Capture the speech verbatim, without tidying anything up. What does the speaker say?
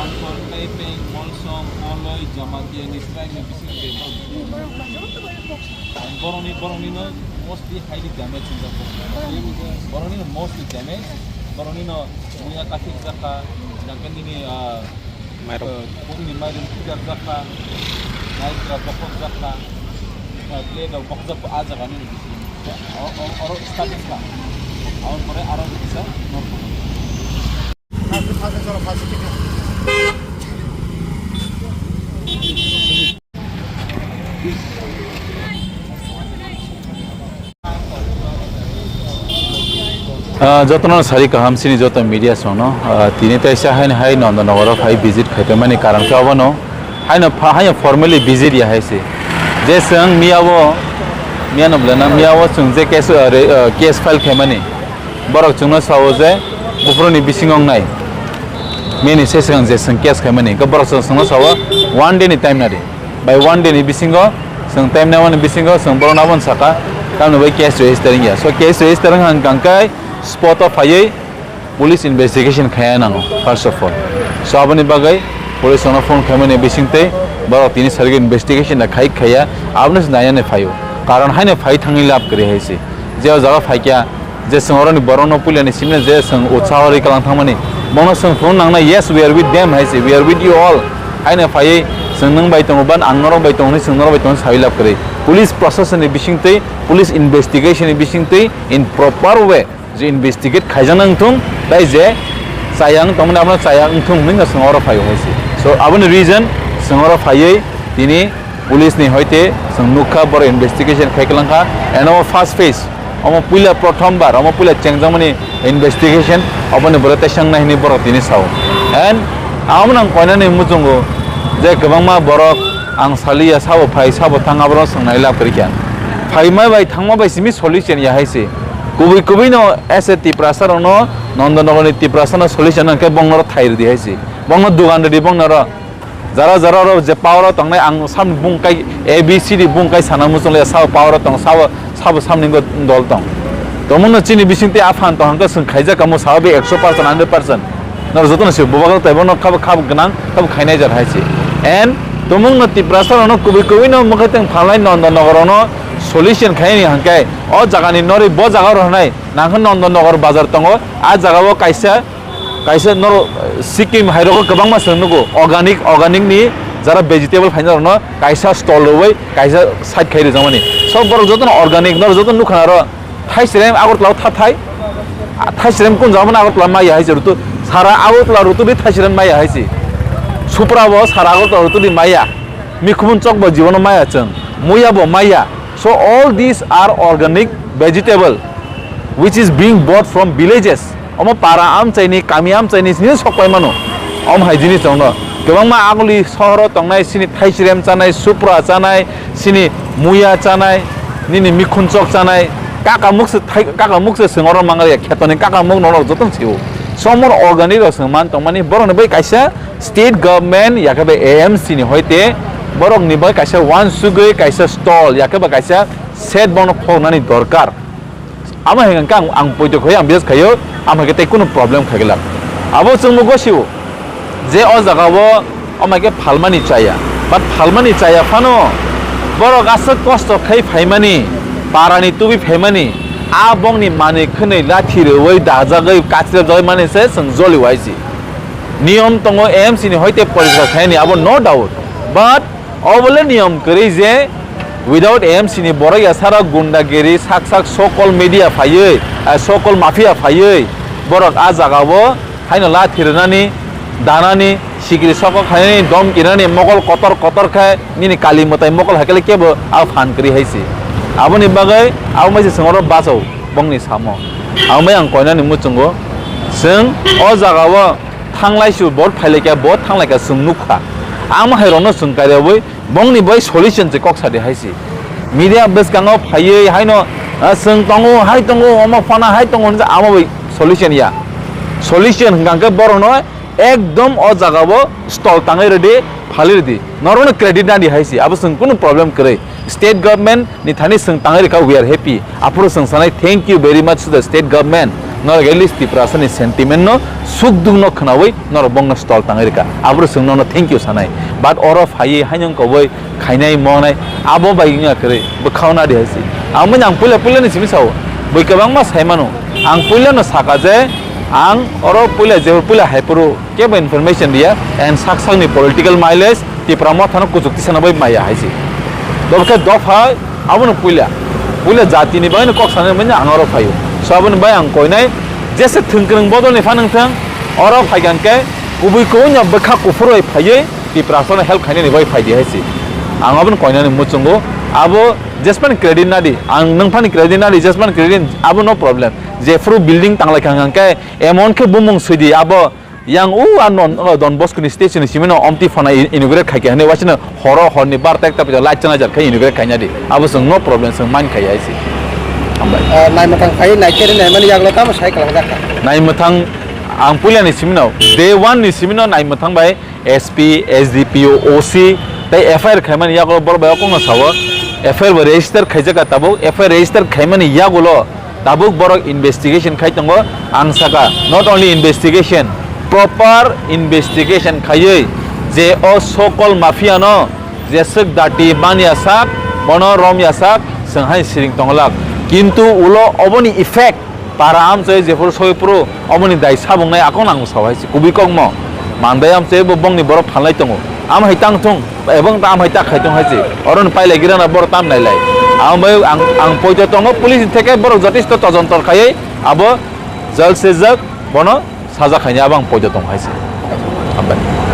Taiping, Molsom, Koloi, Jamatia ni strike ni bising tei borok joto bai kok sa. Borokni, borokni no mostly highly damage wngkha borok. Borokni no mostly damage, borokni no muya kathik jakha, jangkhe nini, ah, Mairok. Ah, bongni mairum pujar jakha, naikra bokhok jakha, ah, blade rok bokhok jakha, ah, jaga nini bising. O, o, oro start wngkha. Aboni pore aro kisa norok. Ah, jotono sari kaham sini joto media sono, ah, tini taisa haino hai Nondonogoro phai visit khaiphaimani karon khe obono haino pha-, haino formally visit ya hai se. Je chwng miyao, miyano bwlana miyao chwng je case, ah, re-, ah, case file khaimani. Borok chwngno sao je buphuruni bisingo wngnai. Mini se swkang je chwng case khaimani. Hwnkhe borok chwng, chwngno sao one day ni time nadi. By one day ni bisingo, chwng time naimani bisingo, chwng borokno abono saka, tamni bai case register wngya. So case register wngkha hwnkhe spot o phaiwi police investigation khaiya nango, first of all. So aboni bagwi police rokno phone khaimani bisingtwi borok tini sarigwi investigation da khai khaiya, abono se nainani phaio. Karon haino phai thangwi lab kwrwi hai se. Je o jaga phaikya, je chwng oroni borokno puilani simino je chwng utsaho rwi kalang thangmani, bono chwng phunuk nangnai, "Yes, we are with them," hai se, "We are with you all." Haino phaiwi chwng nwng bai tongo, ban ang norok bai tongo hinwi chwng norok bai tongo sawi lab kwrwi. Police procession ni bisingtwi, police investigation ni bisingtwi in proper way je investigate khaijak nang thung, tai je chaya wng tongmani abono chaya wng thung hinwi chwng oro phaio hai se. So aboni reason chwng oro phaiwi tini police ni hoite chwng nukha, borok investigation khai kwlangkha, and omo first phase, omo puila prothom bar, omo puila chengjakmani investigation, oboni borok teisa wngnai hinwi borok tini sao. And amo nang koinani muchungo je kwbangma borok ang saliya, sabo phai, sabo thang, aborok swngnai lab kwrwikha. Phaima bai thangma bai simi solution ya hai se. Kubui kubui no as a Tiprasa rokno, Nondonogor ni Tiprasa no solution hwnkhe bongno ro thai rwdi hai se. Bongno dugan rwdi bongno ro. Jara jara ro je power o tongnai ang sam bung kai A B C D bung kai sana muchung le sabo power o tong sabo sabo samni go dol tong. Tomung no chini bising tei aphan tong hwnkhe chwng khaijak kamo sabo be ekso percent, hundred percent. Nor joto no se bubagra tai bono khabo khabo gwnang khabo khainai jar hai se. And tomung no Tiprasa rok no kubui kubui no mwkhai teng phalnai Nondonogor no solution khaini hwnkhe o jaga ni norwi bo jaga ro hwnai nang khe Nondonogor bazar tongo a jaga o kaisa Kaisa norok, eh, Sikkim hai rogo kwbangma chwng nugo, organic, organic ni jara vegetable phaina rokno kaisa stall rwui kaisa side khai rijak mani. So borok jotono organic, norok jotono nukha aro thaisrem Agartala o tha thai, ah, thaisrem kun jaga mani Agartala maya hai se rutu, sara Agartala rutu bi thaisrem maya hai se. Supra bo sara Agartala rutu di maya, mikhumun chok bo jibono maya chwng, muya bo maya. So all these are organic vegetable which is being bought from villages. Omo para amchaini, kami amchaini sini sok pai mano. Om hai jinis rokno kwbangma aguli sohoro tongnai sini thaisrem chanai, supra chanai, sini muya chanai, nini mikhun chok chanai, kaka muk se thai, kaka muk se sengoro mangari khetoni kaka muk norok jotono sio. Somor organic rok se man tongmani borokni bai kaisa state government yakhe bai A M C ni hoite borokni bai kaisa wansugwi kaisa stall yakhe bai kaisa shed bono khoknani dorkar. Amo hai hwnkhe ang, ang poito khai, ang bias khaio, amo hai khe tei kunu problem khai glak. Abo chwngno gosio je o jaga o, amo hai khe phalmani chaya, but phalmani chaya phano borok aswk kosto khai phaimani, parani tubui phaimani, a bongni manwi khwnwi lathi rwui dajagwi kachirajagwi mani se chwng joli waisi. Niyom tongo A M C ni hoite poriskar khaini, abo no doubt, but Obo le niyom kwrwi je without A M C ni borok ya sara gundagiri sak sak sokol media phaiwi, eh, sokol mafia phaiwi borok a jaga o haino lathi rwnani, danani, sikiri sokol khainani, dom kinani, mokol kotor kotor khe nini kali mwtai mokol hai khe le kebo a phan kwrwi hai se. Aboni bagwi abo mai se chwng oro bachao bongni samo. Abo mai ang koinani muchungo chwng o jaga o thanglai su, bo phailaikha, bo thanglaikha, chwng nukha. Amo hai rokno chwng kailaui bongni bai solution se kok sadi hai se. Media bwskango phaiwi haino, ah, chwng tongo, hai tongo, omo phana hai tongo hinjak, amo bai solution ya. Solution hwnkha khe borokno ekdom o jaga o stall tangwi rwdi, phalwi rwdi. Norokno credit nadi hai se, abo chwng kunu problem kwrwi. State government ni thani chwng tangwi rwkha, we are happy. Aphuru chwng sanai, thank you very much to the state government. Norok at least Tiprasani sentiment no, suk duk no khwnawi norok bongno stol tangwi rwkha. Aboro chwng nono thank you sanai. But oro phaiwi haino wngkha bai khainai monai abo bai wngya kwrwi bwkhao nadi hai se. Ang bini ang puila puila ni simi sao. Bui kwbangma sai mano. Ang puila no saka je ang oro puila je puila hai phuru kebo information riya and sak sakni political mileage Tipra Motha no kuchuk tisana bai maya hai se. Dobkhe dopha abono puila. Puila jati ni bai no kok sanai manya ang oro phaio. So aboni bai ang koinai jese thwngkwrwng bodol ni phanang thang oro phaikan khe kubui kubui no bwkha kuphur bai phaiwi Tiprasa no help khainani bai phaidi hai se. Ang aboni koinani muchungo abo jespan credit nadi ang nungphani credit nadi jespan credit abo no problem. Jephru building tanglai kha hwnkhe emon khe bumung swidi abo yang u a non, o Don Bosco ni station ni simi no omti phana i-, inaugurate khai kha hinwi waisano horo horni barta ekta pita light chana jar khai inaugurate khaina di. Abo chwng no problem chwng mind khai hai se. Hambai. Ah, naimwthang phai naikhe naimani yagulo tamo sai kwlangjakha. Naimwthang ang puila ni simi no day one ni simi no naimwthang bai S P, S D P O, O C tei F I R khaimani yagulo borok bai o kokno sao. F I R bo register khaijakha tabuk. F I R register khaimani yagulo tabuk borok investigation khai tongo. Ang saka, not only investigation, proper investigation khaiwi je o so-called mafia no je swk dati manya sak, bono romya sak, chwng hai siring tonglak. Kintu ulo oboni effect para amchoi jephuru soi phuru oboni dai sabungnai akon ang sao hai se kubui kokmo. Mandai amchoi bo bongni borok phalnai tongo. Am hai tang thung, ebong ta am hai ta khai thung hai se. Oro ni pailai gira na bor tam nai lai. Ang bai ang, ang poito tongo police ni theke borok jotesto tojontor khaiwi abo jal sejak bono saja khaini abo ang poito tong hai se. Hambai.